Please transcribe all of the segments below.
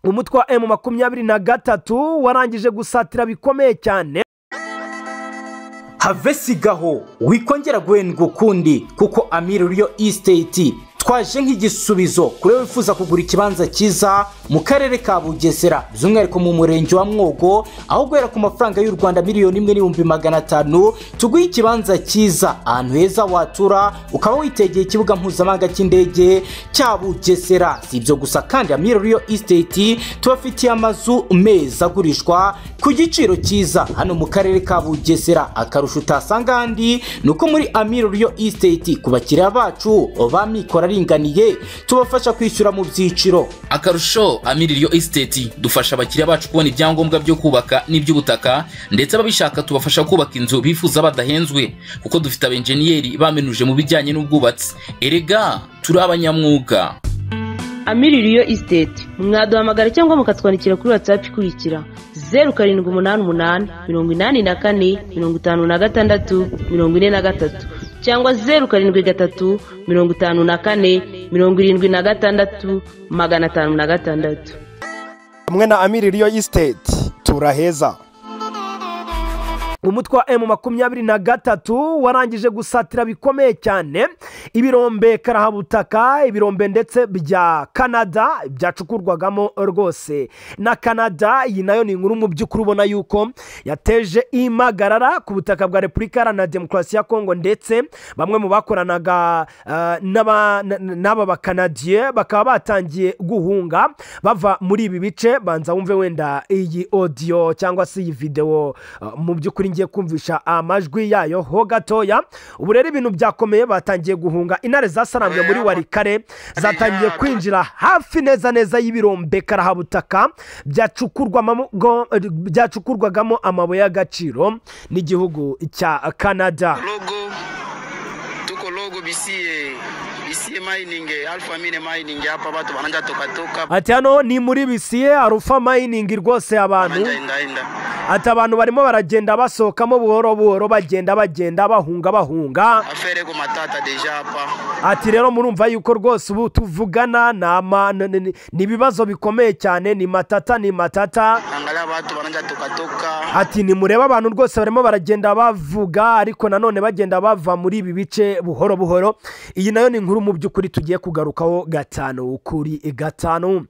Umutwe wa M23 warangije gusatira bikomeye cyane. Have sigaho, wikongera guhendwa ukundi, kuko Amiri Real Estate twaje nk'igisubizo kuri wifuza kugura ikibanza cyiza mu karere ka Bugesera, by'umwihariko mu murenge wa Mwogo, aho guhera ku mafaranga y'u Rwanda 1,500,000 tuguha ikibanza cyiza, ahantu heza watura ukaba witegeye ikibuga mpuzamahanga cy'indege cya Bugesera. Si ibyo gusa kandi, Amiri Real Estate tubafitiye amazu meza agurishwa ku giciro cyiza hano mu karere ka Bugesera. Akarusho utasanga ahandi ni uko muri Amiri Real Estate ku bakiriya bacu ba mikoro aringaniye tubafasha kwishyura mu byiciro. Akarusho, Amiri Real Estate dufasha abakiriya bacu kubona ibyangombwa byo kubaka n'iby'ubutaka, ndetse ababishaka tubafasha kubaka inzu bifuza badahenzwe, kuko dufite abenjeniyeri bamenuje mu bijyanye n'ubwubatsi. Erega turi abanyamwuga. Amiri Real Estate, mwaduhamagara cyangwa mukatwandikira kuri WhatsApp ikurikira: 0788 84 56 43, cyangwa 073 54 76 506. Hamwe na Amiri Real Estate turaheza. Umutwe wa M23 warangije gusatira bikomeye cyane ibirombe karahabutaka, ibirombe ndetse bya Canada byacukurwagamo rwose na Canada. Iyi nayo ni inkuru mu by'ukuri ubona yuko yateje impagarara ku butaka bwa Repubulika Iharanira Demokarasi ya Kongo, ndetse bamwe mu bakoranaga n'aba bakanadiye bakaba batangiye guhunga bava muri ibi bice. Banza wumve wenda iyi audio cyangwa se iyi video mu by'ukuri ngiye kumvisha amajwi yayo ho gatoya. Ubu rero ibintu byakomeye, batangiye guhunga. Intare zasarambwe muri Walikare zatangiye kwinjira hafi neza neza y'ibirombe karahabutaka byacukurwagamo amabuye y'agaciro n'igihugu cya Canada. Logo tuko logo Bisie, Bisie Mining, Alpha Mine Mining, hapa watu wanaanza toka toka. Ati hano ni muri Bisie Alpha Mining rwose, abantu wanaanza enda enda. Ati abantu barimo baragenda basohokamo buhoro buhoro, bagenda bagenda, bahunga bahunga. Affaire iko matata déjà hapa. Ati rero murumva yuko rwose ubu tuvugana ni ibibazo bikomeye cyane, ni matata, ni matata. Angalia watu wanaanza toka toka. Ati nimureba abantu rwose barimo baragenda bavuga, ariko nanone bagenda bava muri ibi bice buhoro buhoro. Iyi nayo ni inkuru mu by'ukuri tugiye kugarukaho gatanu kuri gatanu.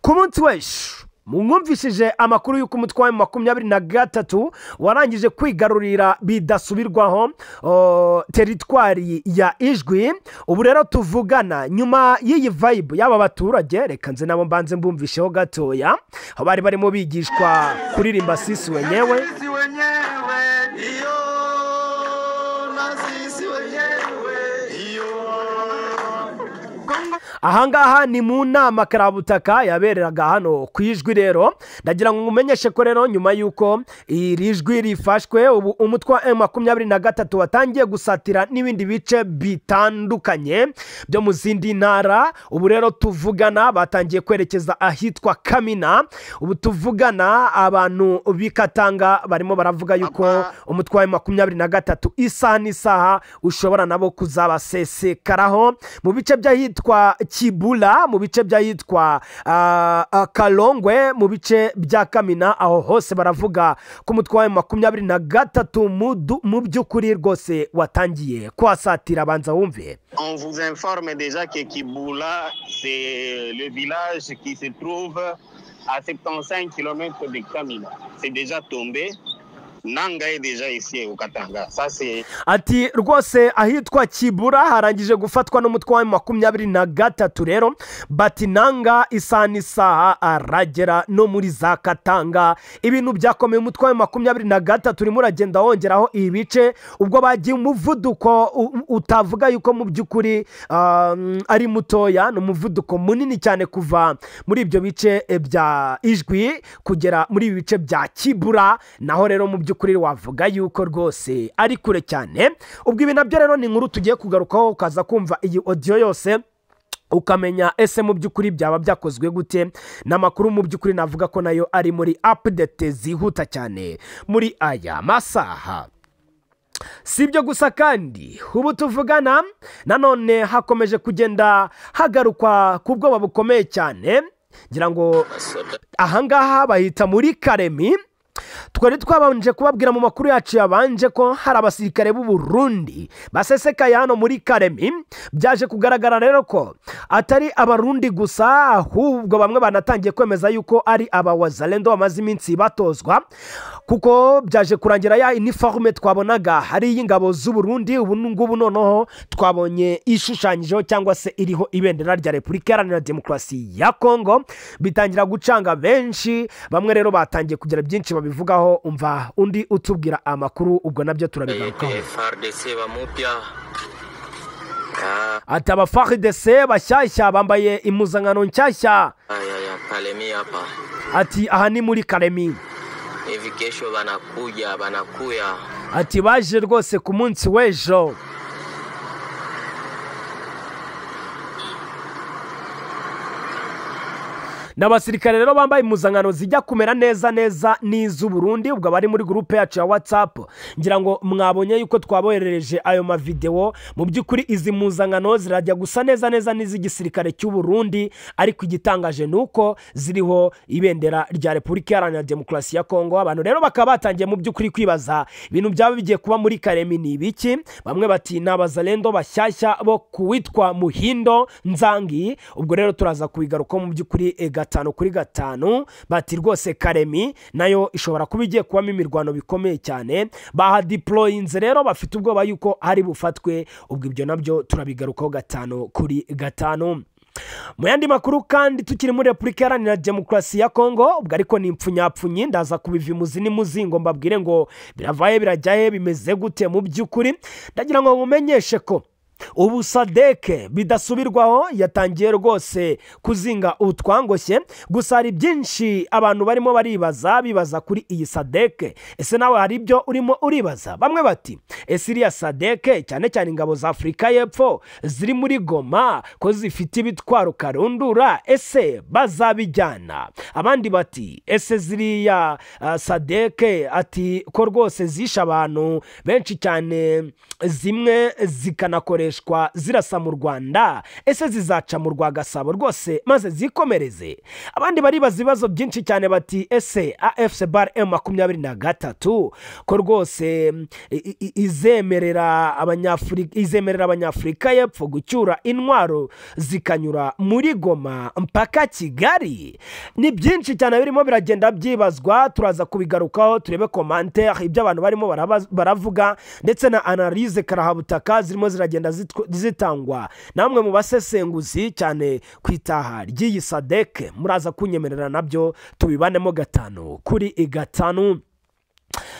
Ku munsi w'ejo mwumvishije amakuru y'uko umutwe wa 23 warangije kwigarurira bidasubirwaho teritwari ya Ijwi. Ubu rero tuvugana nyuma y'iyi vibe y'aba baturage, reka nze nabo mbanze mbumvisheho gatoya, aho bari barimo bigishwa kuririmba sisi wenyewe. Sisi wenyewe iyo na sisi wenyewe iyo. Ahangaha ni mu nama karabutaka yabereraga hano ku Ijwi. Rero ndagira ngo nkumenyeshe ko rero nyuma y'uko iri jwi rifashwe, ubu umutwe wa M23 watangiye gusatira n'ibindi bice bitandukanye byo mu zindi ntara. Ubu rero tuvugana batangiye kwerekeza ahitwa Kamina. Ubu tuvugana abantu b'Ikatanga barimo baravuga yuko umutwe wa M23 isaha n'isaha ushobora nabo kuzabasesekaraho mu bice by'ahitwa Kibula, mu bice by'ahitwa Kalongwe, mu bice bya Kamina. Aho hose baravuga ko umutwe wa 23 mu by'ukuri rwose watangiye kuhasatira. Banza wumve. On vous informe déjà que Kibula, c'est le village qui se trouve à 75 km de Kamina. C'est déjà tombé. Nanga est déjà ici au Katanga. Ça c'est Ati rwose ahitwa Kibura harangije gufatwa n'umutwe wa 23. Rero bati Nanga isaha n'isaha aragera no muri za Katanga. Ibintu byakomeye, umutwe wa 23 urimo uragenda wongeraho ibice, ubwo bagiye umuvuduko utavuga yuko mu by'ukuri ari mutoya, ni umuvuduko munini cyane kuva muri ibyo bice bya Ijwi kugera muri ibi bice bya Kibura. Naho rero mu by'ukuri wavuga yuko rwose ari kure cyane. Ubwo ibi nabyo rero ni inkuru tugiye kugarukaho, ukaza kumva iyi audio yose ukamenya ese mu by'ukuri byaba byakozwe gute. N'amakuru mu by'ukuri navuga ko nayo ari muri update zihuta cyane muri aya masaha. Si ibyo gusa kandi, ubu tuvugana nanone hakomeje kugenda hagarukwa ku bwoba bukomeye cyane. Ngira ngo ahangaha bahita muri Karemi. Twari twabanje kubabwira mu makuru yacu yabanje ko hari abasirikare b'u Burundi basesekaye hano muri Karemi. Byaje kugaragara rero ko atari abarundi gusa, ahubwo bamwe banatangiye kwemeza yuko ari abawazalendo bamaze iminsi batozwa, kuko byaje kurangira ya uniforme twabonaga hari y'ingabo z'u Burundi ubu ngubu noneho twabonye ishushanyijeho cyangwa se iriho ibendera rya Repubulika Iharanira Demokarasi ya Kongo. Bitangira gucanga benshi, bamwe rero batangiye kugira byinshi babivugaho. Umva undi utubwira amakuru, ubwo nabyo turabigarukaho. FARDC bamupya Ati aba FARDC bashyashya bambaye impuzankano nshyashya. Kalemi hapa. Ati aha ni muri Kalemi. Hivi kesho banakuja banakuya. Ati baje rwose ku munsi w'ejo. N'abasirikare rero bambaye impuzankano zijya kumera neza neza n'iz'u Burundi. Ubwo bari muri groupe yacu ya WhatsApp, ngira ngo mwabonye yuko twaboherereje ayo mavideo. Mu by'ukuri izi mpuzankano zirajya gusa neza neza n'iz'igisirikare cy'u Burundi, ariko igitangaje nuko ziriho ibendera rya Repubulika Iharanira Demokarasi ya Kongo. Abantu rero bakaba batangiye mu by'ukuri kwibaza ibintu byaba bigiye kuba muri Karemi ni ibiki. Bamwe bati ni abazalendo bashyashya bo kuwitwa Muhindo Nzangi. Ubwo rero turaza kubigaruka mu by'ukuri 5 kuri 5. Bati rwose Karemi nayo ishobora kuba igiye kubamo imirwano bikomeye cyane. Bahadeployinze rero bafite ubwoba yuko hari bufatwe. Ubwo ibyo nabyo turabigarukaho 5 kuri 5. Mu yandi makuru kandi tukiri muri Repubulika Iharanira Demokarasi ya Kongo, ubwo ariko ni impfunyapfunyi, ndaza kubiva imuzi n'imuzingo mbabwire ngo biravaye birajyahe bimeze gute. Mu by'ukuri ndagira ngo mumenyeshe ko ubu SADC bidasubirwaho yatangiye rwose kuzinga utwangoshye. Gusa hari byinshi abantu barimo baribaza, bibaza kuri iyi SADC. Ese nawe hari ibyo urimo uribaza? Bamwe bati ese iriya SADC, cyane cyane ingabo za Afurika y'Epfo ziri muri Goma, ko zifite ibitwaro karundura, ese bazabijyana? Abandi bati ese ziriya SADC ati ko rwose zishe abantu benshi cyane, zimwe zikanakoreshwa zirasa mu Rwanda, ese zizaca mu Rwagasabo rwose maze zikomereze? Abandi baribaza ibibazo byinshi cyane bati ese AFC bar M23 ko rwose izemerera abanyafurika, izemerera abanyafurika y'Epfo gucyura intwaro zikanyura muri Goma mpaka Kigali? Ni byinshi cyane birimo biragenda byibazwa, turaza kubigarukaho turebe commentaire ibyo abantu barimo baravuga, ndetse na analyse karahabutaka zirimo ziragenda zitangwa namwe mu basesenguzi cyane ku itaha ry'iyi SADC. Muraza kunyemerera nabyo tubibanemo 5 kuri 5.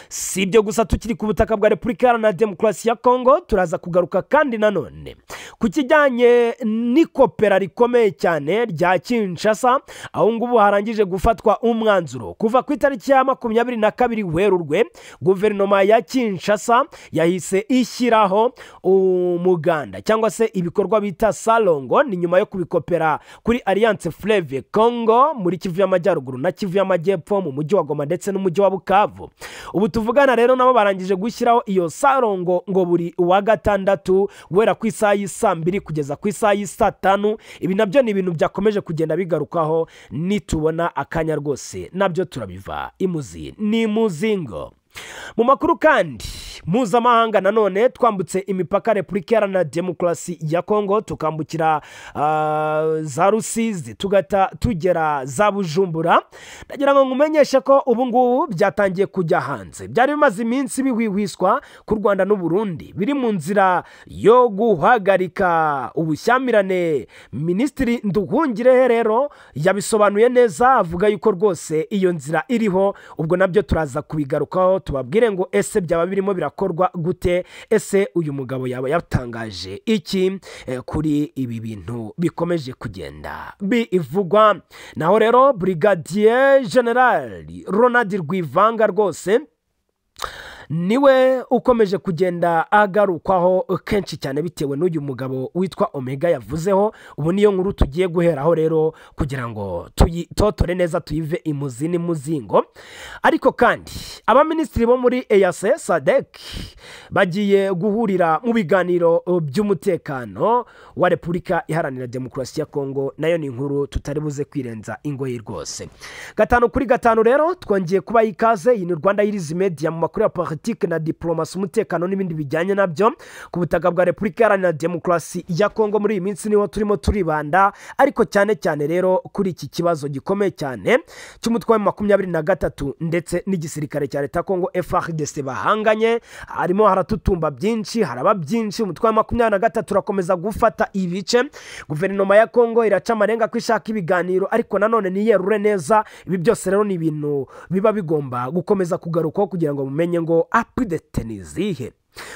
Si ibyo gusa, tukiri ku butaka bwa Repubulika Iharanira Demokarasi ya Kongo, turaza kugaruka kandi nanone ku kijyanye n'ikopera rikomeye cyane rya Kinshasa, aho ngubu harangije gufatwa umwanzuro. Kuva ku itariki ya 22 Werurwe, guverinoma ya Kinshasa yahise ishyiraho umuganda cyangwa se ibikorwa bita Salongo. Ni nyuma yo kubikopera kuri Alliance Fleuve Congo muri Kivu y'Amajyaruguru na Kivu y'Amajyepfo, mu mujyi wa Goma ndetse n'umujyi wa Bukavu. Ubu tuvugana rero nabo barangije gushyiraho iyo Salongo ngo buri wa gatandatu guhera ku isaha y'isaa 2 kugeza ku isaha y'isaa 5. Ibi nabyo ni ibintu byakomeje kugenda bigarukaho, nitubona akanya rwose nabyo turabiva imuzi n'imuzingo. Mu makuru kandi mpuzamahanga nanone, twambutse imipaka Repubulika Iharanira Demokarasi ya Kongo, tukambukira za Rusizi, tugata tugera za Bujumbura, ndagira ngo nkumenyeshe ko ubu ngubu byatangiye kujya hanze. Byari bimaze iminsi bihwihwiswa ku Rwanda n'u Burundi biri mu nzira yo guhagarika ubushyamirane. Minisitiri Nduhungirehe rero yabisobanuye neza, avuga yuko rwose iyo nzira iriho. Ubwo nabyo turaza kubigarukaho, tubabwire ngo ese byaba birimo birakorwa gute, ese uyu mugabo yaba yatangaje iki kuri ibi bintu bikomeje kugenda bivugwa. Naho rero Brigadier General Ronald Rwivanga rwose Niwe ukomeje kugenda agarukwaho kenshi cyane bitewe n'uyu mugabo witwa Omega yavuzeho. Ubu niyo nkuru tugiye guheraho rero kugira ngo tuyitotore neza, tuyive imuzi n'imuzingo. Ariko kandi abaminisitiri bo muri EAC SADC bagiye guhurira mu biganiro by'umutekano wa Repubulika Iharanira Demokarasi ya Kongo, nayo ni inkuru tutari buze kwirenza ingoyi rwose. 5 kuri 5 rero twongeye kuba ikaze. Iyi ni Rwanda Irizi Media mu makuru ya politiki na diplomasi, umutekano n'ibindi bijyanye nabyo ku butaka bwa Repubulika Iharanira Demokarasi ya Kongo. Muri iyi minsi niho turimo turibanda, ariko cyane cyane rero kuri iki kibazo gikomeye cyane cy'umutwe wa 23 ndetse n'igisirikare cya leta Kongo FARDC bahanganye. Harimo haratutumba byinshi, haraba byinshi. Umutwe wa 23 urakomeza gufata ibice, guverinoma ya Kongo iraca amarenga ko ishaka ibiganiro, ariko nanone niyerure neza. Ibi byose rero ni ibintu biba bigomba gukomeza kugarukwaho kugira ngo mumenye ngo update ni izihe.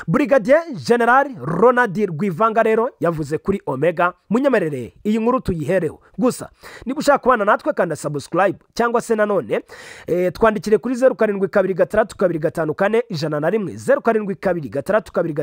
Brigadier General Ronald Rwivanga rero yavuze kuri Omega. Munyemerere iyi nkuru tuyihereho gusa. Niba ushaka kubana natwe, kanda subscribe cyangwa se nanone twandikire kuri 0726254101,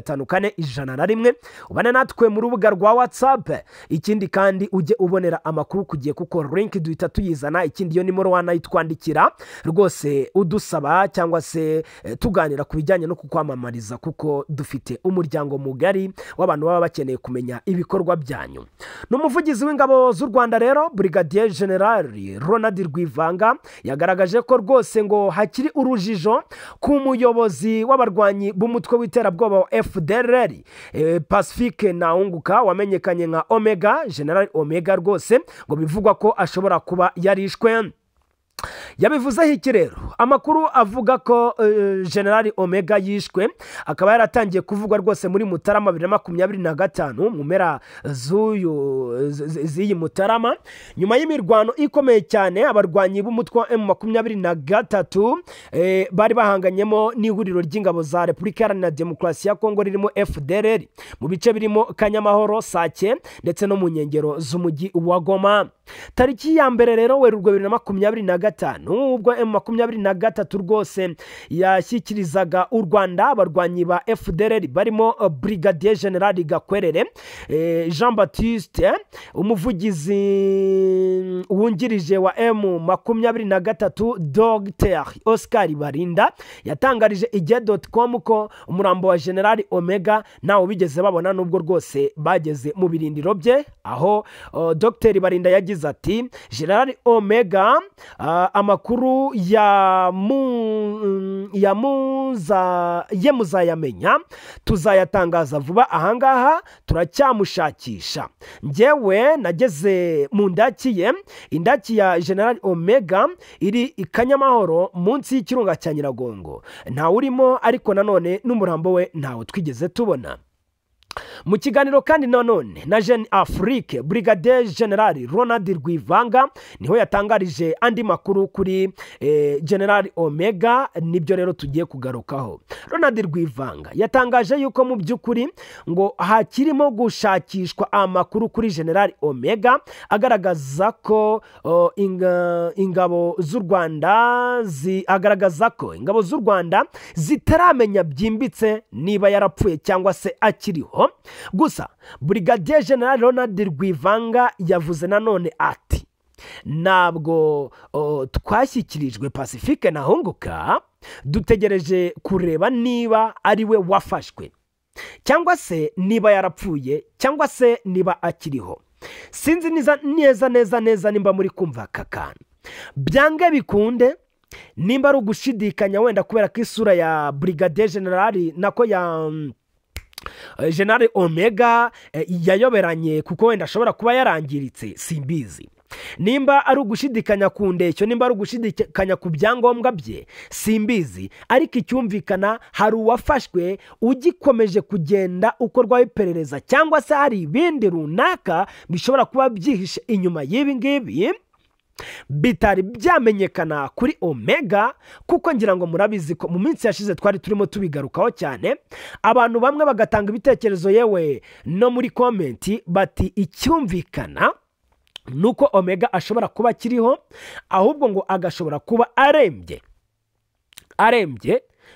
0726254101, ubane natwe mu rubuga rwa WhatsApp. Ikindi kandi ujye ubonera amakuru ku gihe, kuko link duhita tuyizana. Ikindi iyo nimero wanayitwandikira rwose udusaba cyangwa se tuganira ku bijyanye no kukwamamariza, kuko dufite umuryango mugari w'abantu baba bakeneye kumenya ibikorwa byanyu. Ni umuvugizi w'ingabo z'u Rwanda rero, Brigadier General Ronald Rwivanga, yagaragaje ko rwose ngo hakiri urujijo ku muyobozi w'abarwanyi b'umutwe w'iterabwoba wa FDLR, Pacifique Ntawunguka wamenyekanye nka Omega, General Omega rwose ngo bivugwa ko ashobora kuba yarishwe. Yabivuzeho iki rero? Amakuru avuga ko General Omega yishwe akaba yaratangiye kuvugwa rwose muri Mutarama 2025, mu mpera z'iyi Mutarama, nyuma y'imirwano ikomeye cyane abarwanyi b'umutwe wa M23 bari bahanganyemo n'ihuriro ry'ingabo za Repubulika Iharanira Demokarasi ya Kongo ririmo FDLR mu bice birimo Kanyamahoro, Sake ndetse no mu nkengero z'umujyi wa Goma. Tariki ya 1 rero Werurwe 2025, ubwo M23 rwose yashyikirizaga u Rwanda abarwanyi ba FDLR barimo Brigadier General Gakwerere Jean Baptiste, umuvugizi wungirije wa M23 Dr Oscar Barinda yatangarije igihe.com ko umurambo wa General Omega ntawo bigeze babona nubwo rwose bageze mu birindiro bye. Aho Dr Barinda yagize ati: "General Omega, amakuru ya mu ya muza ye muzayamenya, tuzayatangaza vuba ahangaha, turacyamushakisha. Njyewe nageze mu ndaki ye." Indaki ya General Omega iri i Kanyamahoro munsi y'ikirunga cya Nyiragongo, ntawe urimo, ariko nanone n'umurambo we ntawe twigeze tubona. Mu kiganiro kandi nanone na Jeune Afrique, Brigadier General Ronald Rwivanga niho yatangarije andi makuru kuri General Omega. Nibyo rero tugiye kugarukaho. Ronald Rwivanga yatangaje yuko mu by'ukuri ngo hakirimo gushakishwa amakuru kuri General Omega, agaragaza ko ingabo z'u Rwanda agaragaza ko ingabo z'u Rwanda zitaramenya byimbitse niba yarapfuye cyangwa se akiriho. Gusa Brigadier General Ronald Rwivanga yavuze nanone ati: "Ntabwo twashyikirijwe Pacifique Ntahunguka, dutegereje kureba niba ari we wafashwe cyangwa se niba yarapfuye cyangwa se niba akiriho." Sinzi neza neza neza neza nimba muri kumva aka kantu. Byange bikunde, nimba ari ugushidikanya wenda kubera ko isura ya Brigadier General, nako ya General Omega, yayoberanye, kuko wenda ashobora kuba yarangiritse, simbizi. Nimba ari ugushidikanya ku ndeshyo, nimba ari ugushidikanya ku byangombwa bye, simbizi. Ariko icyumvikana, hari uwafashwe ugikomeje kugenda ukorwaho iperereza, cyangwa se hari ibindi runaka bishobora kuba byihishe inyuma y'ibi ngibi bitari byamenyekana kuri Omega. Kuko ngira ngo murabizi ko mu minsi yashize twari turimo tubigarukaho cyane, abantu bamwe bagatanga ibitekerezo, yewe no muri comment, bati icyumvikana ni uko Omega ashobora kuba akiriho, ahubwo ngo agashobora kuba arembye.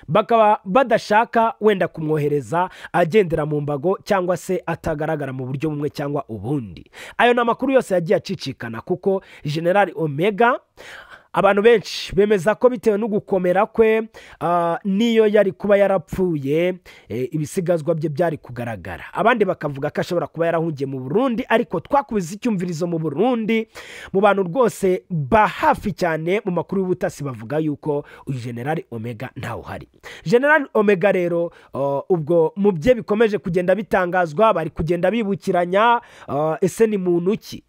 Bakaba badashaka wenda kumwohereza agendera mu mbago cyangwa se atagaragara mu buryo bumwe cyangwa ubundi. Ayo ni amakuru yose yagiye acicikana, kuko General Omega abantu benshi bemeza ko bitewe no gukomera kwe, niyo yari kuba yarapfuye, ibisigazwa bye byari kugaragara. Abandi bakavuga ko ashobora kuba yarahungiye mu Burundi, ariko twakubize icyumvirizo mu Burundi mu bantu rwose ba hafi cyane mu makuru y'ubutasi, bavuga yuko uyu General Omega ntawe uhari. General Omega rero, ubwo mu bye bikomeje kugenda bitangazwa, bari kugenda bibukiranya, ese ni muntu ki?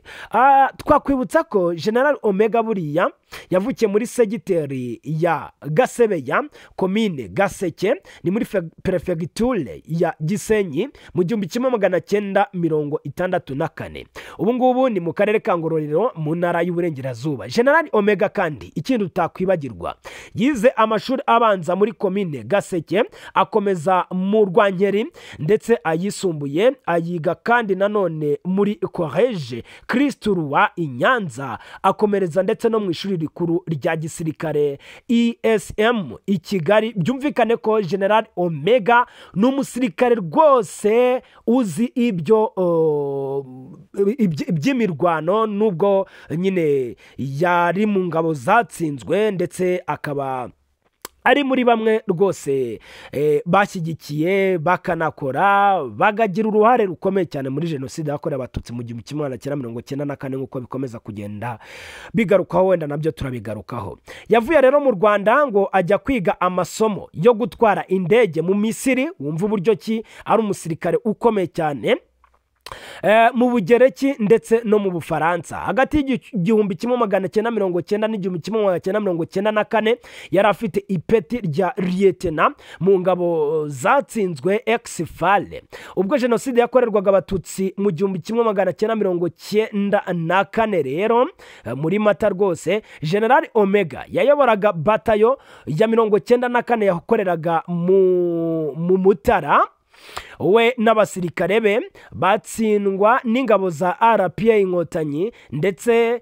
Twakwibutsa ko General Omega buriya yavukiye muri segiteri ya Gasebeya, komine Gaseke, ni muri prefegiture ya Gisenyi mu 1964. Ubu ngubu ni mu karere ka Ngororero mu ntara y'Uburengerazuba. General Omega kandi ikindi utakwibagirwa, yize amashuri abanza muri komine Gaseke, akomeza mu Rwankeri, ndetse ayisumbuye ayiga kandi nanone muri Collège Kristu Roi i Nyanza, akomereza ndetse no mu ishuri rikuru rya gisirikare ESM i Kigali. Byumvikane ko General Omega ni umusirikare rwose uzi ibyo iby'imirwano, nubwo nyine yari mu ngabo zatsinzwe, ndetse akaba ari muri bamwe rwose bashyigikiye bakanakora bagagira uruhare rukomeye cyane muri jenoside yakorewe Abatutsi mu 1994, nk'uko bikomeza kugenda bigarukaho, wenda nabyo turabigarukaho. Yavuye rero mu Rwanda ngo ajya kwiga amasomo yo gutwara indege mu Misiri. Wumva uburyo ki ari umusirikare ukomeye cyane, mu Bugereki ndetse no mu Bufaransa. Hagati y'1990 n'1994 yari afite ipeti rya lieutenant mu ngabo zatsinzwe ex-FAR. Ubwo jenoside yakorerwaga Abatutsi mu 1994 rero, muri Mata rwose, General Omega yayoboraga batayo ya 94 yakoreraga mu Mutara. We n'abasirikare be batsindwa n'ingabo za RPA Inkotanyi, ndetse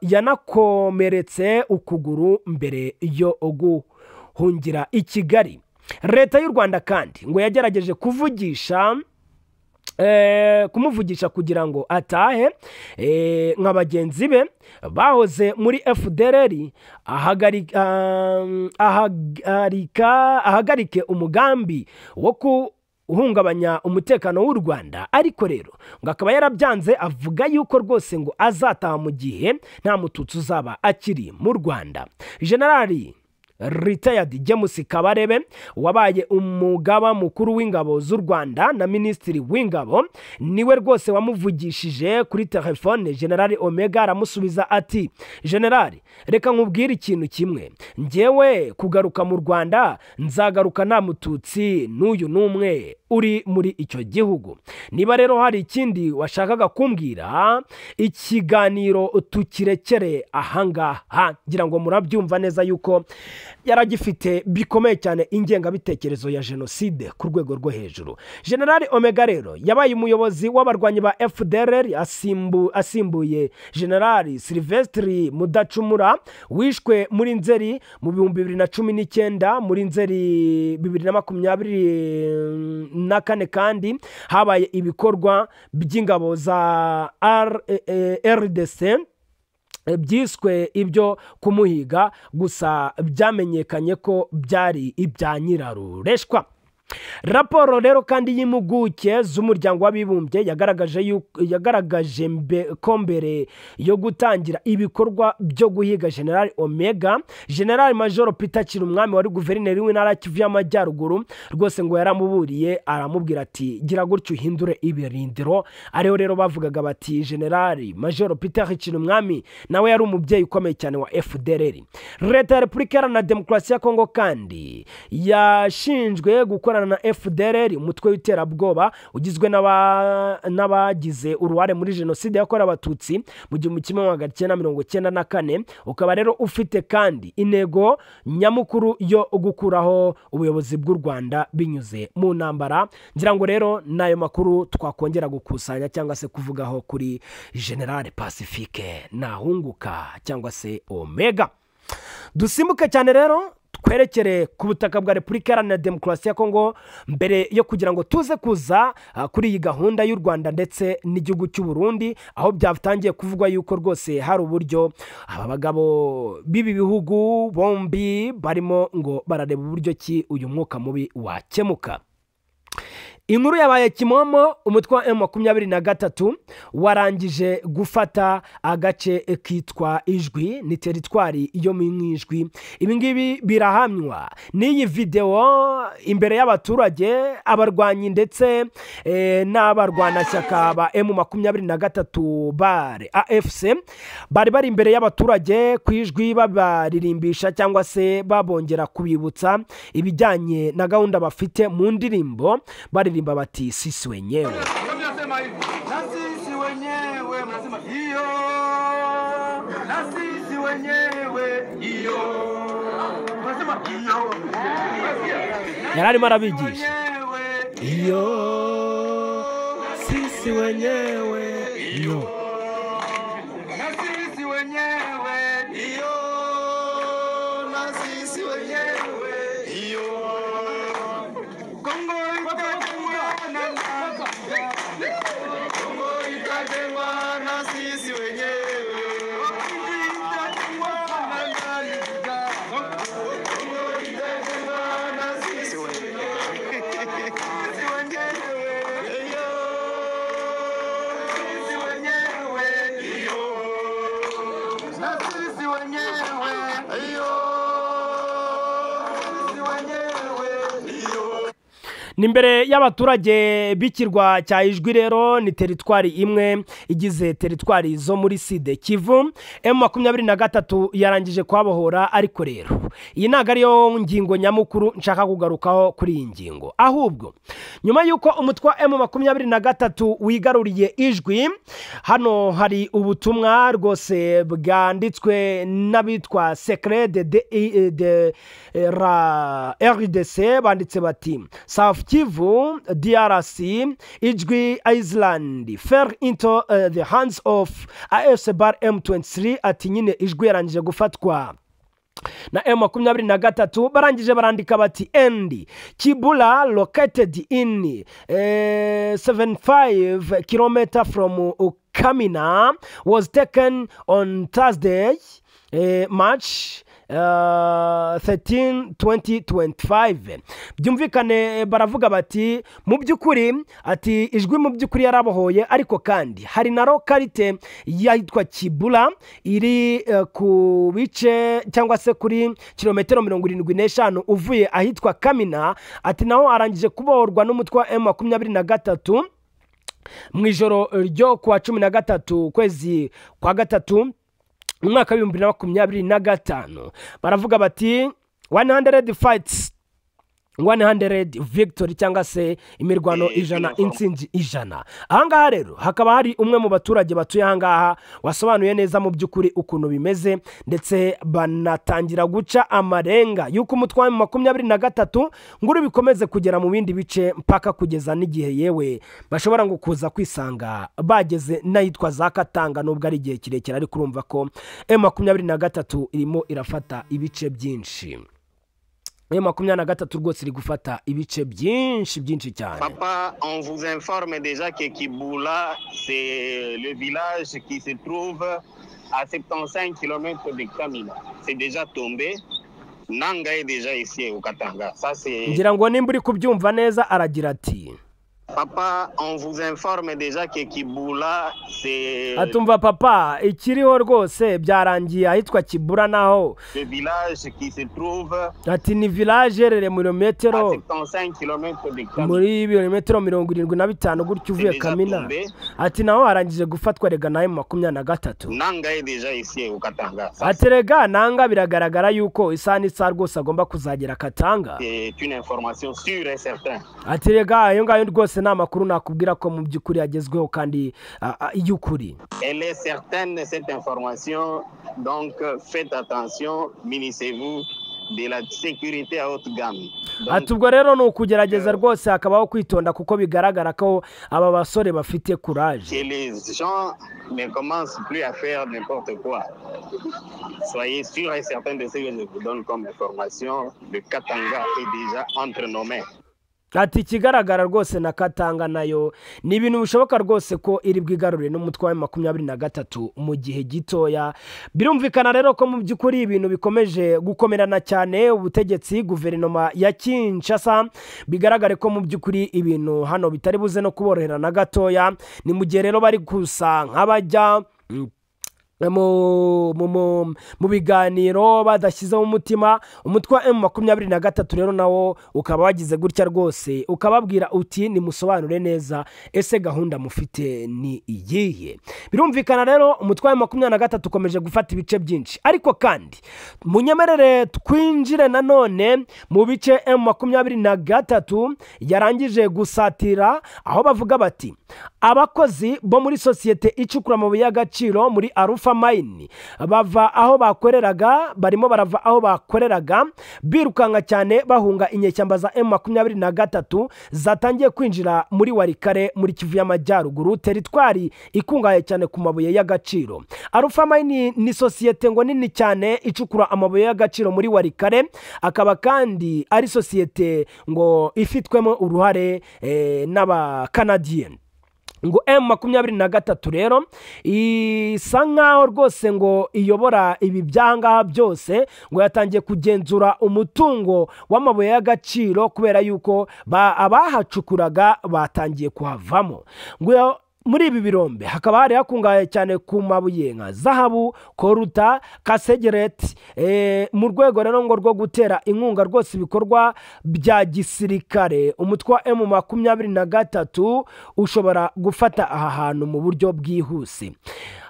yanakomeretse ukuguru mbere yo guhungira i Kigali. Leta y'u Rwanda kandi ngo yagerageje kuvugisha kumuvugisha kugira ngo atahe nka bagenzi be bahoze muri FDLR, ahagarike umugambi wo kuhungabanya umutekano w'u Rwanda. Ariko rero ngo akaba yarabyanze, avuga yuko rwose ngo azataha mu gihe nta Mututsi uzaba akiri mu Rwanda. Generali retired James Kabarebe, wabaye umugaba mukuru w'ingabo z'u Rwanda na minisitiri w'ingabo, niwe rwose wamuvugishije kuri telefone. General Omega aramusubiza ati: "General, reka nkubwire ikintu kimwe, njyewe kugaruka mu Rwanda nzagaruka nta Mututsi n'uyu n'umwe uri muri icyo gihugu. Niba rero hari ikindi washakaga kumbwira, ikiganiro tukirekere ahangaha." Ngira ngo murabyumva neza yuko yaragifite bikomeye cyane ingengabitekerezo ya jenoside ku rwego rwo hejuru. General Omega rero yabaye umuyobozi w'abarwanyi ba FDLR, asimbuye General Sylvestre Mudacumura wishwe muri Nzeri mu 2019. Muri Nzeri 2024 kandi habaye ibikorwa by'ingabo za RDC byiswe ibyo kumuhiga, gusa byamenyekanye ko byari ibya nyirarureshwa. Raporo rero kandi y'impuguke z'Umuryango w'Abibumbye yagaragaje ko mbere yo gutangira ibikorwa byo guhiga General Omega, General Major Peter Kirumwami wari guverineri w'intara Kivu y'Amajyaruguru rwose ngo yaramuburiye, aramubwira ati: "Gira gutyo uhindure ibirindiro." Ariho rero bavugaga bati General Major Peter Kirumwami nawe yari umubyeyi ukomeye cyane wa FDLR. Leta ya Repubulika Iharanira Demokarasi ya Kongo kandi yashinjwe gukorana na FDLR, umutwe w'iterabwoba ugizwe n'abagize uruhare muri jenoside yakorewe Abatutsi mu 1994, ukaba rero ufite kandi intego nyamukuru yo gukuraho ubuyobozi bw'u Rwanda binyuze mu ntambara. Ngira ngo rero n'ayo makuru twakongera gukusanya cyangwa se kuvugaho kuri General Pacifique Nahunguka cyangwa se Omega. Dusimbuke cyane rero. Twerekere ku butaka bwa Repubulika Iharanira Demokarasi ya Kongo mbere yo kugira ngo tuze kuza kuri iyi gahunda y'u Rwanda ndetse n'igihugu cy'u Burundi, aho byatangiye kuvugwa yuko rwose hari uburyo aba bagabo b'ibi bihugu bombi barimo ngo barareba uburyo ki uyu mwuka mubi wakemuka. Inkuru yabaye kimomo, umutwe wa M23 warangije gufata agace kitwa Ijwi, ni teritwari yo mu Ijwi. Ibi ngibi birahamywa n'iyi video imbere y'abaturage, abarwanyi ndetse n'abarwanashyaka ba M23 bare AFC bari bari imbere y'abaturage ku Ijwi, babaririmbisha cyangwa se babongera kubibutsa ibijyanye na gahunda bafite mu ndirimbo baririmba bati sisi wenyewe. Na sisi wenyewe, mnasema hiyo, na sisi wenyewe hiyo, mnasema hiyo. Yararimo arabigisha iyo sisi wenyewe iyo, na sisi wenyewe hiyo, na sisi wenyewe hiyo. Kongo itajengwa na Kongo itajengwa na sisi wenyewe. Itajengwa na nani? Kongo itajengwa na sisi wenyewe. Sisi wenyewe hiyo, sisi wenyewe hiyo, na sisi wenyewe hiyo, sisi wenyewe hiyo. Ni imbere y'abaturage b'ikirwa cya Ijwi rero, ni teritwari imwe igize teritwari zo muri Sud Kivu. M23 yarangije kuhabohora, ariko rero iyi ntabwo ariyo ngingo nyamukuru nshaka kugarukaho kuri iyi ngingo, ahubwo nyuma y'uko umutwe wa M23 wigaruriye Ijwi, hano hari ubutumwa rwose bwanditswe n'abitwa Secret de la RDC, banditse bati South Kivu, DRC, Ijwi Island fell into the hands of AFC bar M23. Ati nyine Ijwi yarangije gufatwa na M23. Barangije barandika bati and Kibula located in 75 km from Kamina was taken on Thursday, March 13 2025. Byumvikane baravuga bati mu by'ukuri ati Ijwi mu by'ukuri yarabohoye, ariko kandi hari na lokalite yitwa Kibula iri ku bice cyangwa se kuri kilometero 75 uvuye ahitwa Kamina, ati naho arangije kubohorwa n'umutwe wa M23 mu ijoro ryo kuwa 13 kwezi kwa gatatu mu mwaka w'ibihumbi bibiri na makumyabiri na gatanu. Baravuga bati 100 fights 100 victory, cyangwa se imirwano 100 intsinzi 100. Ahangaha rero hakaba hari umwe mu baturage batuye ahangaha wasobanuye neza mu by'ukuri ukuntu bimeze, ndetse banatangira guca amarenga yuko umutwe wa M23 nguru bikomeze kugera mu bindi bice mpaka kugeza n'igihe yewe bashobora ngo kuza kwisanga bageze n'ahitwa za Katanga, nubwo ari igihe kirekire, ariko urumva ko M23 irimo irafata ibice byinshi. M23 rwose iri gufata ibice byinshi byinshi cyane. Papa, on vous informe déjà que Kibula, c'est le village qui se trouve à 75 km de Kamina. C'est déjà tombé. Nanga est déjà ici au Katanga. Ça c'est. Ngira ngo nimba uri kubyumva neza aragira ati Papa, on vous informe déjà que Kibula, c'est atumva papa ikiriho rwose byarangiye ahitwa Kibura, naho le village qui se trouve ati ni village rere muri metero à 75 km de Kamina, muri birometero 75 gutyo uvuye Kamina, ati naho arangije gufatwa rega na M23. Nanga est déjà ici au Katanga. Ati rega Nanga biragaragara yuko isaha n'isaha rwose agomba kuzagera Katanga. C'est une information sûre et certaine. Ati rega ayo ngayo rwose ni amakuru nakubwira ko mu by'ukuri yagezweho kandi y'ukuri. Elle est certaine cette information, donc faites attention, munissez-vous de la sécurité à haute gamme. Ati ubwo rero ni ukugerageza rwose hakabaho kwitonda kuko bigaragara ko aba basore bafite courage. Que les gens ne commencent plus à faire n'importe quoi. Soyez sûrs et certains de ce que je vous donne comme information, le Katanga est déjà entre nos mains. Ati ikigaragara rwose na Katanga nayo ni ibintu bishoboka rwose ko iri bwigarurire n'umutwe wa 23 mu gihe gitoya. Birumvikana rero ko mu by'ukuri ibintu bikomeje gukomerana cyane ubutegetsi guverinoma ya Kinshasa, bigaragare ko mu by'ukuri ibintu hano bitari buze no kuborohera na gatoya. Ni mu gihe rero bari gusa nk'abajya mu biganiro badashyizeho umutima. Umutwe wa M23 rero nawo ukaba wagize gutya rwose ukababwira uti nimusobanure neza ese gahunda mufite ni iyihe. Birumvikana rero umutwe wa M23 ukomeje gufata ibice byinshi, ariko kandi munyemerere twinjire nanone mu bice M23 yarangije gusatira, aho bavuga bati abakozi bo muri sosiyete icukura amabuye y'agaciro muri Arufa Mine bava aho bakoreraga, barimo barava aho bakoreraga birukanka cyane bahunga inyeshyamba za M23 zatangiye kwinjira muri Walikale muri Kivu y'Amajyaruguru, teritwari ikungahaye cyane ku mabuye y'agaciro. Arufa Mine ni sosiyete ngo nini cyane icukura amabuye y'agaciro muri Walikale, akaba kandi ari sosiyete ngo ifitwemo uruhare n'abakanadiyeni. Ngo M23 rero isa nkaho rwose ngo iyobora ibi byanga byose, ngo yatangiye kugenzura umutungo w'amabuye y'agaciro kubera yuko abahacukuraga batangiye kuhavamo. Ngo muri ibi birombe hakaba hari hakungahaye cyane ku mabuye nka zahabu, koruta, kasegereti. Mu rwego rero ngo rwo gutera inkunga rwose ibikorwa bya gisirikare, umutwe wa M23 ushobora gufata aha hantu mu buryo bwihuse.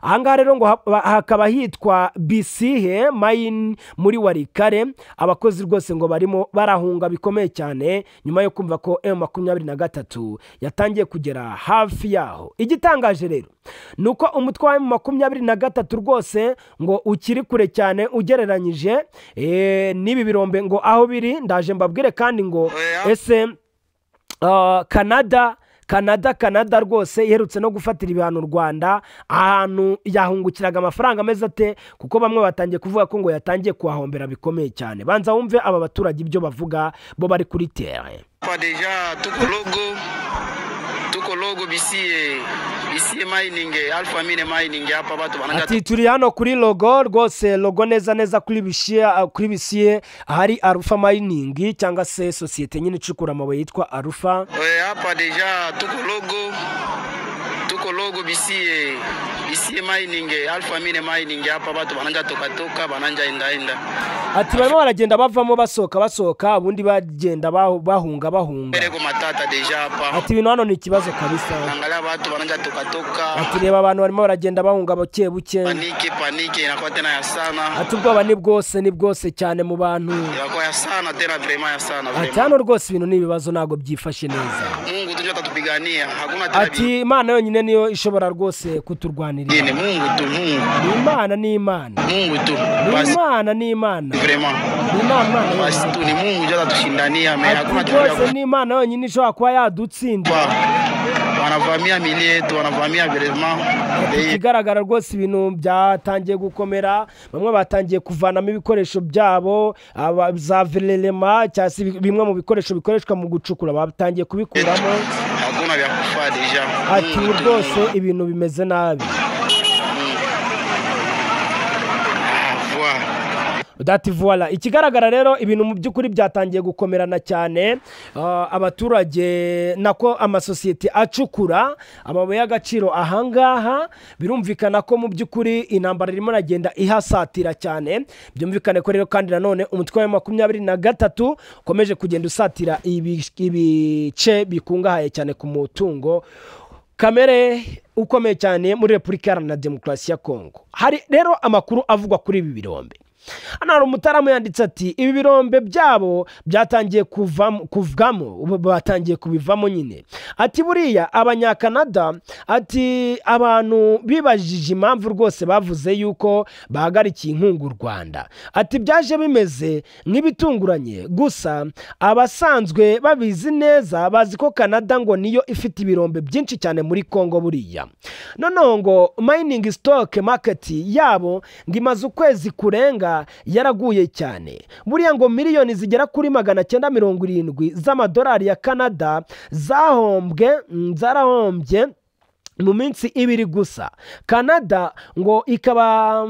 Ahangaha rero ngo hakaba hitwa Bisihe Mine muri Walikale. Abakozi rwose ngo barimo barahunga bikomeye cyane nyuma yo kumva ko M23 yatangiye kugera hafi yaho. Igitangaje rero nuko umutwe wa M23 rwose ngo ukiri kure cyane ugereranyije n'ibi birombe ngo aho biri. Ndaje mbabwire kandi ngo ese Canada rwose iherutse no gufatira ibihano u Rwanda, ahantu yahungukiraga amafaranga ameze ate, kuko bamwe batangiye kuvuga ko ngo yatangiye kuhahombera bikomeye cyane. Banza wumve aba baturage ibyo bavuga bo bari kuri terrain. Deja tuko logo BCA mining Alpha Mine mining hapa watu wanaanza. Ati turi hano kuri logo rwose, logo neza neza kuri BCA hari Alpha Mining cyangwa se societe nyine icukura amabuye yitwa Alpha. Hapa deja tuko logo BCA mining Alpha Mine mining hapa watu wanaanza toka wanaanza enda. Ati barimo baragenda bavamo basohoka ubundi bagenda bahunga. Matata deja hapa. Ati ibintu hano ni ikibazo kabisa. Angalia watu wanaanza toka. Ati reba abantu barimo baragenda bahunga buke buke. Panike inakuwa tena ya sana. Ati ubwoba ni bwose cyane mu bantu. Inakuwa ya sana tena vraiment ya sana. Ati hano rwose ibintu ni ibibazo ntago byifashe neza. Mungu tunjua atatupigania. Hakuna tena. Ati Imana yonyine niyo ishobora rwose kuturwanirira. Ni Mungu tu, Mungu. Imana ni Imana. Mungu tu. Imana ni Imana. Vraiment. Basi tu ni Mungu ndio atatushindania, hakuna tena. Ni Imana yonyine ishobora kuba yadutsinda. Wanavamia mili yetu, wanavamia vraiment. Ikigaragara rwose ibintu byatangiye gukomera, bamwe batangiye kuvanamo ibikoresho byabo, za verelema cyangwa se bimwe mu bikoresho bikoreshwa mu gucukura batangiye kubikuramo. Hakuna vya kufa deja. Ati rwose ibintu bimeze nabi. Dati voila. Ikigaragara rero ibintu mu by'ukuri byatangiye gukomerana cyane, abaturage nako amasosiyete acukura amabuye y'agaciro ahangaha, birumvikana ko mu by'ukuri intambara irimo iragenda ihasatira cyane. Byumvikane ko rero kandi nanone umutwe wa 23 ukomeje kugenda usatira ibice bikungahaye cyane ku mutungo kamere ukomeye cyane muri Repubulika Iharanira Demokarasi ya Kongo. Hari rero amakuru avugwa kuri ibi birombe. Hano hari umutaramu yanditse ati ibi birombe byabo byatangiye kuvamo, batangiye kubivamo nyine. Ati buriya abanyakanada, ati abantu bibajije impamvu rwose bavuze yuko bahagarikiye inkunga u Rwanda. Ati byaje bimeze nk'ibitunguranye, gusa abasanzwe babizi neza bazi ko Canada ngo niyo ifite ibirombe byinshi cyane muri Kongo buriya. Noneho ngo mining stock market yabo ngo imaze ukwezi kurenga yaraguye cyane. Buriya ngo miliyoni zigera kuri 970 z'amadolari ya Canada zahombwe, zarahombye mu minsi ibiri gusa. Canada ngo ikaba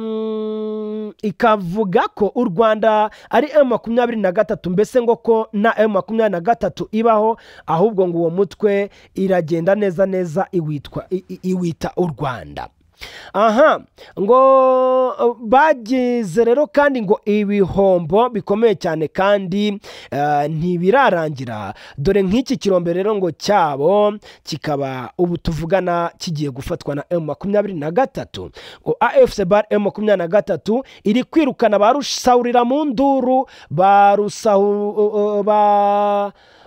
ikavuga ko u Rwanda ari M23, mbese ngo ko na M23 ibaho, ahubwo ngo uwo mutwe iragenda neza neza iwita u Rwanda. Aha ngo bagize rero kandi ngo ibihombo bikomeye cyane kandi ntibirarangira. Dore nk'iki kirombe rero ngo cyabo kikaba ubu tuvugana kigiye gufatwa na M23. Ngo AFC bar M23 iri kwirukana ba rusahurira mu nduru, ba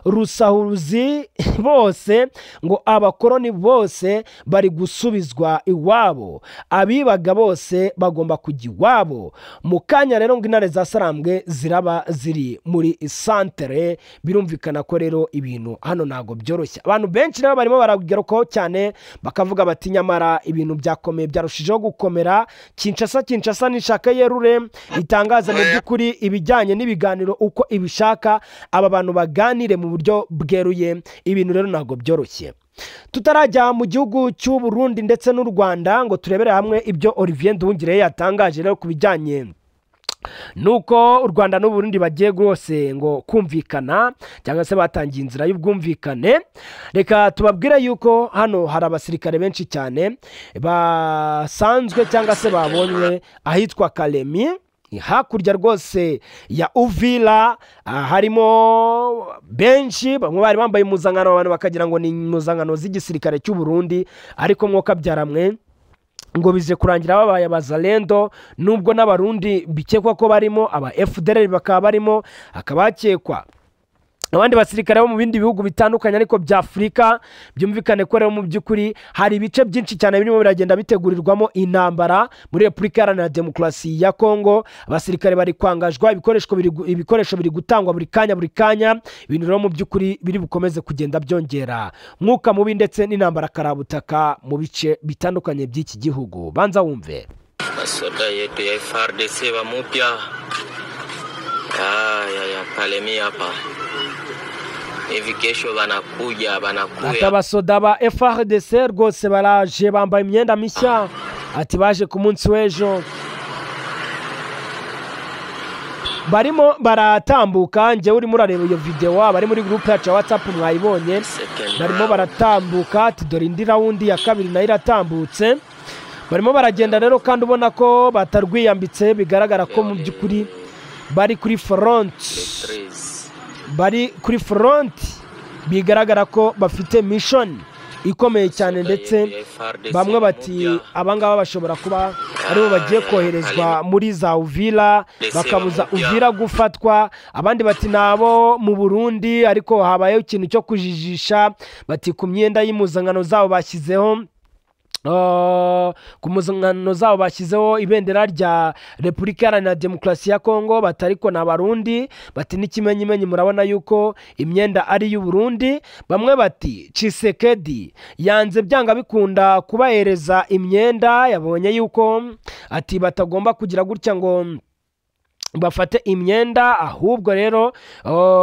rusahuzi bose, ngo abakoroni bose bari gusubizwa iwabo, abibaga bose bagomba kujya iwabo. Mu kanya rero ngo intare za Sarambwe ziraba ziri muri santere. Birumvikana ko rero ibintu hano ntago byoroshye. Abantu benshi rero barimo baragarukaho cyane bakavuga bati nyamara ibintu byakomeye, byarushijeho gukomera. Kinshasa nishaka yerure itangaza mu by'ukuri ibijyanye n'ibiganiro uko ibishaka, aba bantu baganire mu buryo bweruye. Ibintu rero ntago byoroshye. Tutarajya mu gihugu cy'u Burundi ndetse n'u Rwanda ngo turebere hamwe ibyo Olivier Nduhungirehe yatangaje rero kubijyanye nuko u Rwanda n'u Burundi bagiye rwose ngo kumvikana cyangwa se batangiye inzira y'ubwumvikane. Reka tubabwire yuko hano hari abasirikare benshi cyane basanzwe cyangwa se babonywe ahitwa Kalemi, hakurya rwose ya Uvira. Harimo benshi bamwe bari bambaye impuzankano, abantu bakagira ngo ni impuzankano z'igisirikare cy'u Burundi, ariko mwoka byaramwe ngo bize kurangira babaye abazalendo, nubwo n'abarundi bikekwa ko barimo, aba FDLR bakaba barimo, hakaba hakekwa abandi basirikare bo mu bindi bihugu bitandukanye ariko bya Afurika. Byumvikane ko rero mu by'ukuri hari ibice byinshi cyane birimo biragenda bitegurirwamo intambara muri Repubulika Iharanira Demokarasi ya Kongo. Abasirikare bari kwangajwa, ibikoresho biri gutangwa buri kanya buri kanya. Ibintu rero mu by'ukuri biri bukomeze kugenda byongera mwuka mubi ndetse n'intambara karabutaka mu bice bitandukanye by'iki gihugu. Banza wumve. Basoda yetu ya FARDC bamupya ya Kalemi hapa hivi kesho banakuja. Abasoda ba FARDC rwose baraje bambaye imyenda mishya, ati baje ku munsi w'ejo barimo baratambuka. Njye urimo urareba iyo video, bari muri group yacu ya WhatsApp mwayibonye, barimo baratambuka. Ati dore indi round ya kabiri nayo iratambutse. Barimo baragenda rero kandi ubona ko batarwiyambitse, bigaragara ko mu by'ukuri bari kuri front, bari kuri front, bigaragara ko bafite mission ikomeye cyane. Ndetse bamwe bati abangaba bashobora kuba aribo bagiye koherezwa muri za Uvira bakabuza Uvira gufatwa. Abandi bati nabo mu Burundi, ariko habayeho ikintu cyo kujijisha, bati ku myenda y'impuzankano zabo bashyizeho ku mpuzankano zabo bashyizeho ibendera rya Repubulika Iharanira Demokarasi ya Kongo, batariko na Barundi, bati n'ikimenyimenyi murabona yuko imyenda ari y'u Burundi. Bamwe bati Tshisekedi yanze byanga bikunda kubahereza imyenda, yabonye yuko ati batagomba kugira gutya ngo bafate imyenda, ahubwo rero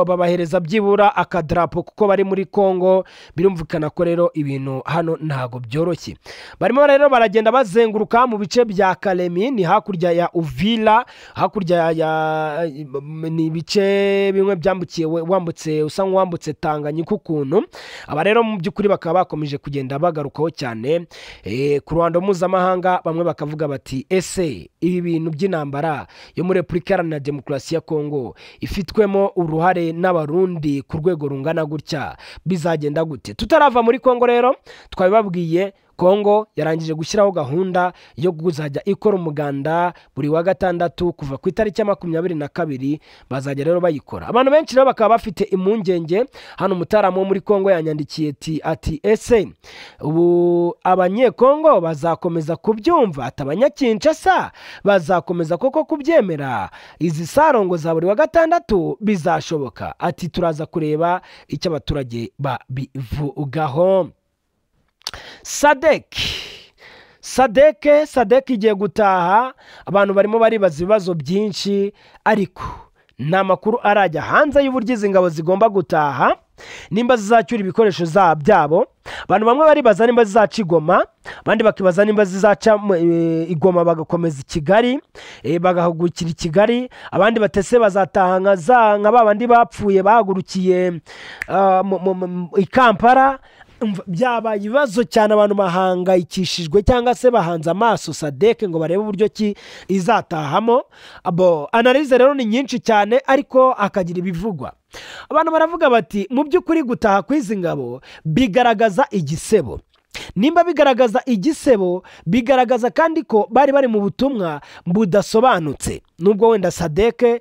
babahereza byibura akadrapo kuko bari muri Kongo. Birumvikana ko rero ibintu hano ntago byoroshye. Barimo rero baragenda bazenguruka mu bice bya Kalemi, ni hakurya ya Uvira, hakurya ya ni ibice bimwe byambukiye wambutse usa nk'uwambutse Tanganyika ukuntu. Aba rero mu by'ukuri bakaba bakomeje kugenda bagarukaho cyane ku ruhando mpuzamahanga. Bamwe bakavuga bati ese ibi bintu by'intambara yo muri Repubulika na Demokarasi ya Kongo ifitwemo uruhare n'abarundi ku rwego rungana gutya bizagenda gute? Tutarava muri Kongo rero twabibabwiye Kongo yarangije gushyiraho gahunda yo kuzajya ikora umuganda buri wa gatandatu kuva ku itariki ya 22, bazajya rero bayikora. Abantu benshi rero bakaba bafite impungenge. Hano umutaramu wo muri Kongo yanyandikiye ati ese ubu abanyekongo bazakomeza kubyumva? Ati abanyakinshasa bazakomeza koko kubyemera? Izi sarongo za buri wa gatandatu bizashoboka? Ati turaza kureba icyo abaturage babivugaho. SADC igiye gutaha, abantu barimo baribaza ibibazo byinshi, ariko nta makuru arajya hanze y'uburyo izi ngabo zigomba gutaha, nimba zizacyura ibikoresho byabo. Abantu bamwe baribaza nimba zizaca igoma, abandi bakibaza nimba zizaca igoma bagakomeza i Kigali, bagahagurukira i Kigali, abandi batese bazataha nka babandi bapfuye bahagurukiye i Kampala. Byabaye ibibazo cyane, abantu bahangayikishijwe cyangwa se bahanze amaso SADC ngo barebe uburyo ki izatahamo. Abo analyse rero ni nyinshi cyane, ariko akagira ibivugwa. Abantu baravuga bati mu by'ukuri gutaha kw'izi ngabo bigaragaza igisebo. Nimba bigaragaza igisebo, bigaragaza kandi ko bari mu butumwa budasobanutse. Nubwo wenda SADC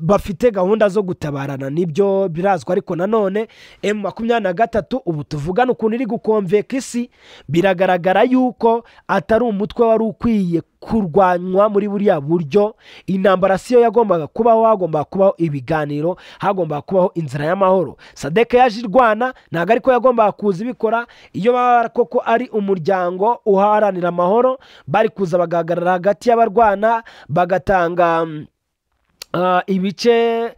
bafite gahunda zo gutabarana nibyo birazwa, ariko nanone M23 ubu tuvugana ukuntu iri gukomveka isi, biragaragara yuko atari umutwe wari ukwiye kurwanywa muri buriya buryo. Intambara siyo yagombaga kubaho, hagombaga kubaho ibiganiro, hagombaga kubaho inzira y'amahoro. SADC yaje irwana, ntabwo ariko yagombaga kuza ibikora. Iyo baba koko ari umuryango uharanira amahoro, bari kuza bagahagarara hagati y'abarwana, bagatanga ibice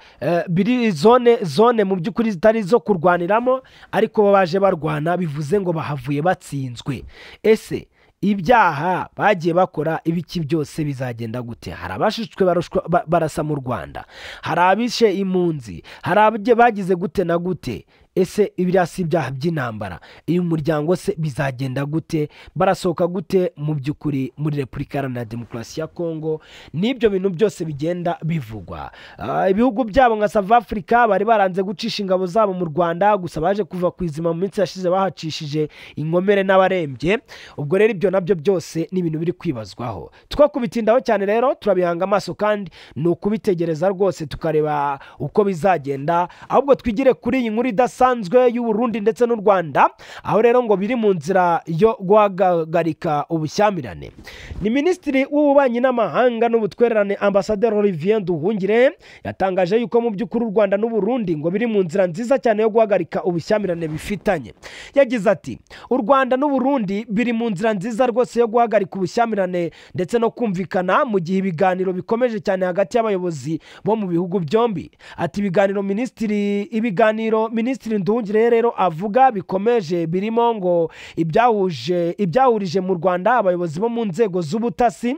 biri zone mu by'ukuri zitari zo kurwaniramo, ariko baje barwana, bivuze ngo bahavuye batsinzwe. Ese ibyaha bagiye bakora ibiki byose bizagenda gute? Hari abashutswe barasa mu Rwanda, hari abishe impunzi, hari abye bagize gute na gute. Ese ibiriya si ibyaha by'intambara? Uyu muryango se bizagenda gute? Barasohoka gute mu by'ukuri muri Repubulika Iharanira Demokarasi ya Kongo? N'ibyo bintu byose bigenda bivugwa. Ibihugu byabo nka South Africa bari baranze gucisha ingabo zabo mu Rwanda, gusa baje kuva ku izima mu minsi yashize bahacishije inkomere n'abarembye. Ubwo rero ibyo nabyo byose ni ibintu biri kwibazwaho. Two kubitindaho cyane rero turabihanga amaso, kandi ni ukubitegereza rwose tukareba uko bizagenda. Ahubwo twigire kuri iyi nkuru idasanzwe y'u Burundi ndetse n'u Rwanda, aho rero ngo biri mu nzira yo guhagarika ubushyamirane. Ni Minisitiri w'Ububanyi n'Amahanga n'Ubutwererane Ambassadeur Olivier Nduhungire yatangaje yuko mu by'ukuri u Rwanda n'u Burundi ngo biri mu nzira nziza cyane yo guhagarika ubushyamirane bifitanye. Yagize ati u Rwanda n'u Burundi biri mu nzira nziza rwose yo guhagarika ubushyamirane ndetse no kumvikana, mu gihe ibiganiro bikomeje cyane hagati y'abayobozi bo mu bihugu byombi. Ati ibiganiro Minisitiri Nduhungire rero avuga bikomeje birimo ngo ibyahurije mu Rwanda abayobozi bo mu nzego z'ubutasi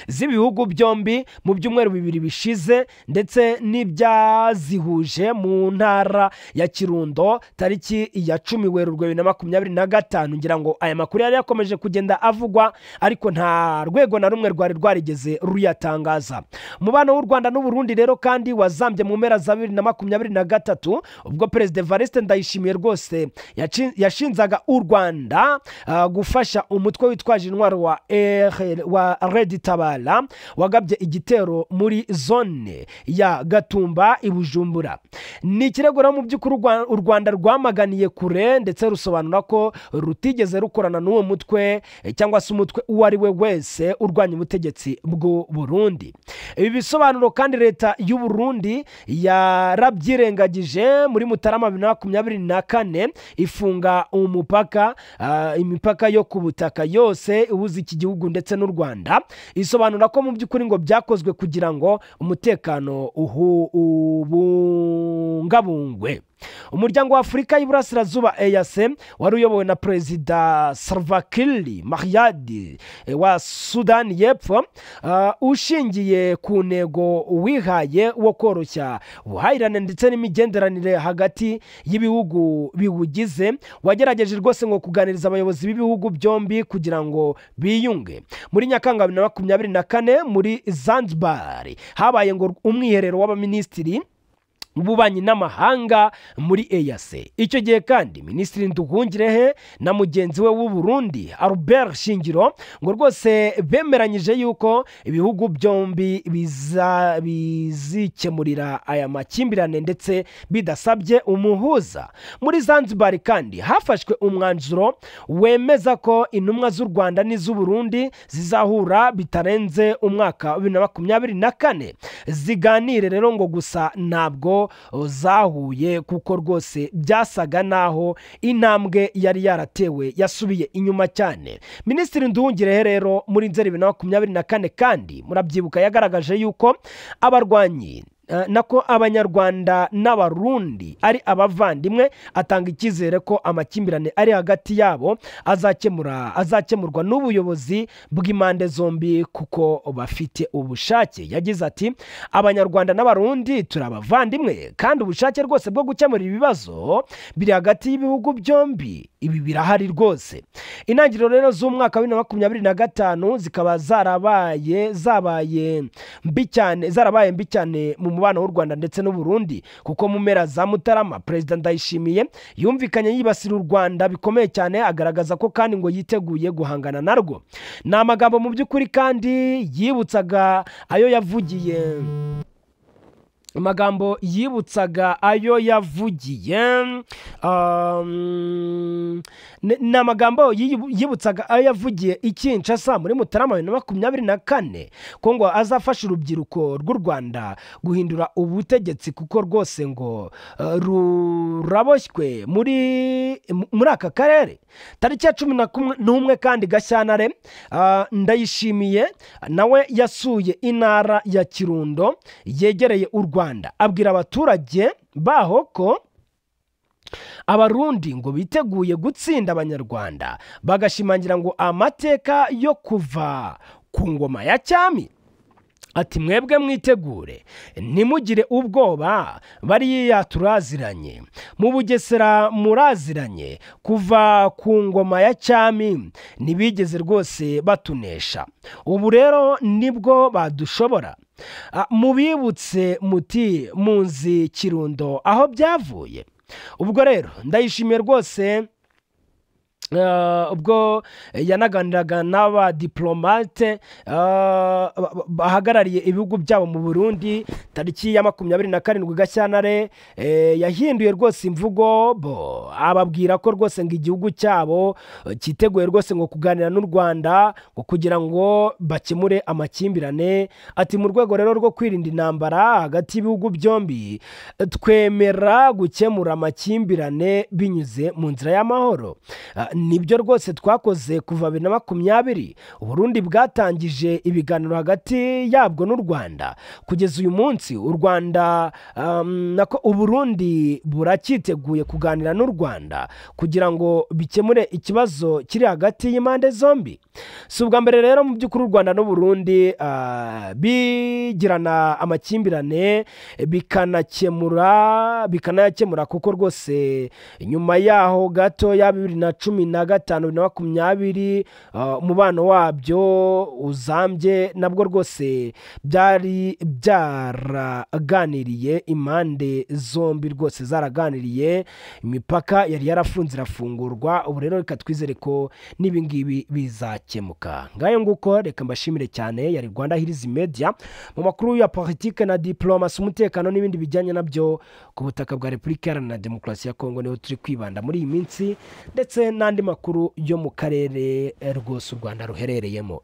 z'ibihugu byombi mu byumweru bibiri bishize, ndetse n'ibyazihuje mu ntara ya Kirundo tariki ya 10 Werurwe 2025. Ngira ngo aya makuru yari yakomeje kugenda avugwa, ariko nta rwego na rumwe rwari rwarigeze ruyatangaza. Umubano w'u Rwanda n'u Burundi rero kandi wazambye mu mpera za 2023, ubwo Perezida Evariste Ndayishimiye rwose yashinzaga u Rwanda gufasha umutwe witwaje intwaro wa Red Tabara wagabye igitero muri zone ya Gatumba i Bujumbura. Ni ikirego rero mu by'ukuri u Rwanda rwamaganiye kure, ndetse rusobanura ko rutigeze rukorana n'uwo mutwe cyangwa se umutwe uwo ari we wese urwanya ubutegetsi bw'u Burundi. Ibi bisobanuro kandi leta y'u Burundi yarabyirengagije muri Mutarama 2024 ifunga umupaka, imipaka yo ku butaka yose ihuza iki gihugu ndetse n'u Rwanda. Isobanura ko mu by'ukuri ngo byakozwe kugira ngo umutekano ubungabungwe. Umuryango wa Afurika y'Iburasirazuba EAC wari uyobowe na Perezida Salva Kiir Mayardit wa Sudani y'Epfo, ushingiye ku ntego wihaye wo koroshya ubuhahirane ndetse n'imigenderanire hagati y'ibihugu biwugize, wagerageje rwose ngo kuganiriza abayobozi b'ibihugu byombi kugira ngo biyunge. Muri Nyakanga 2024 muri Zanzibar habaye ngo umwiherero w'abaminisitiri w'ububanyi n'amahanga muri EAC. Icyo gihe kandi Minisitiri Nduhungirehe na mugenzi we w'u Burundi Albert Shingiro ngo rwose bemeranyije yuko ibihugu byombi bizikemurira aya makimbirane ndetse bidasabye umuhuza. Muri Zanzibar kandi hafashwe umwanzuro wemeza ko intumwa z'u Rwanda n'iz'u Burundi zizahura bitarenze umwaka wa 2024 ziganire. Rero ngo gusa ntabwo zahuye kuko rwose byasaga naho intambwe yari yaratewe yasubiye inyuma cyane. Minisitiri Nduhungirehe rero muri Nzeri 2024 kandi murabyibuka yagaragaje yuko abarwanyi nako Abanyarwanda n'Abarundi ari abavandimwe, atanga icyizere ko amakimbirane ari hagati yabo azakemurwa n'ubuyobozi bw'impande zombi kuko bafite ubushake. Yagize ati Abanyarwanda n'Abarundi turi abavandimwe kandi ubushake rwose bwo gukemura ibibazo biri hagati y'ibihugu byombi, ibi birahari rwose. Intangiriro rero z'umwaka wa 2025 zikaba zarabaye mbi cyane mu mubano w'u Rwanda ndetse n'u Burundi, kuko mu mpera za Mutarama Perezida Ndayishimiye yumvikanye yibasira u Rwanda bikomeye cyane, agaragaza ko kandi ngo yiteguye guhangana narwo. Ni amagambo mu by'ukuri kandi yibutsaga ayo yavugiye amagambo yibutsaga ayo yavugiye ni amagambo yibutsaga ayo yavugiye i Kinshasa muri Mutarama 2024 ko ngo azafasha urubyiruko rw'u Rwanda guhindura ubutegetsi kuko rwose ngo ruraboshywe muri aka karere. Tariki ya 11 kandi Gashyantare Ndayishimiye nawe yasuye intara ya Kirundo yegereye u Rwanda, abwira abaturage baho ko Abarundi ngo biteguye gutsinda Abanyarwanda, bagashimangira ngo amateka yo kuva ku ngoma ya cyami. Ati mwebwe mwitegure ntimugire ubwoba, bariya turaziranye, mu Bugesera muraziranye, kuva ku ngoma ya cyami ntibigeze rwose batunesha, ubu rero nibwo badushobora. Mubibutse muti munzi Kirundo aho byavuye. Ubwo rero Ndayishimiye rwose ubwo yanaganiraga n'abadiplomate bahagarariye ibihugu byabo mu Burundi tariki ya 27 Gashyantare, yahinduye rwose imvugo bo ababwira ko rwose ngo igihugu cyabo cyiteguye rwose ngo kuganira n'u Rwanda ngo kugira ngo bakemure amakimbirane. Ati mu rwego rero rwo kwirinda intambara hagati y'ibihugu byombi twemera gukemura amakimbirane binyuze mu nzira y'amahoro. Nibyo rwose twakoze kuva 2020 Uburundi bwatangije ibiganiro hagati yabwo n'u Rwanda. Kugeza uyu munsi u Rwanda nako Uburundi buracyiteguye kuganira n'u Rwanda kugira ngo bikemure ikibazo kiri hagati y'impande zombi. Si ubwa mbere rero mu by'ukuri u Rwanda n'u Burundi bigirana amakimbirane bikanayakemura kuko rwose nyuma yaho gato ya 2015 2020 umubano wabyo uzambye, nabwo rwose byari byaraganiriye, impande zombi rwose zaraganiriye, imipaka yari yarafunze irafungurwa. Ubu rero reka twizere ko n'ibingibi bizakemuka. Ngayo nguko, reka mbashimire cyane. Yari Rwanda Hills Media mu makuru ya politike na diplomasi, umutekano n'ibindi bijyanye nabyo ku butaka bwa Repubulika Iharanira Demokarasi ya Kongo niho turi kwibanda muri iyi minsi, ndetse n'andi makuru yo mu karere rwose u Rwanda ruherereyemo.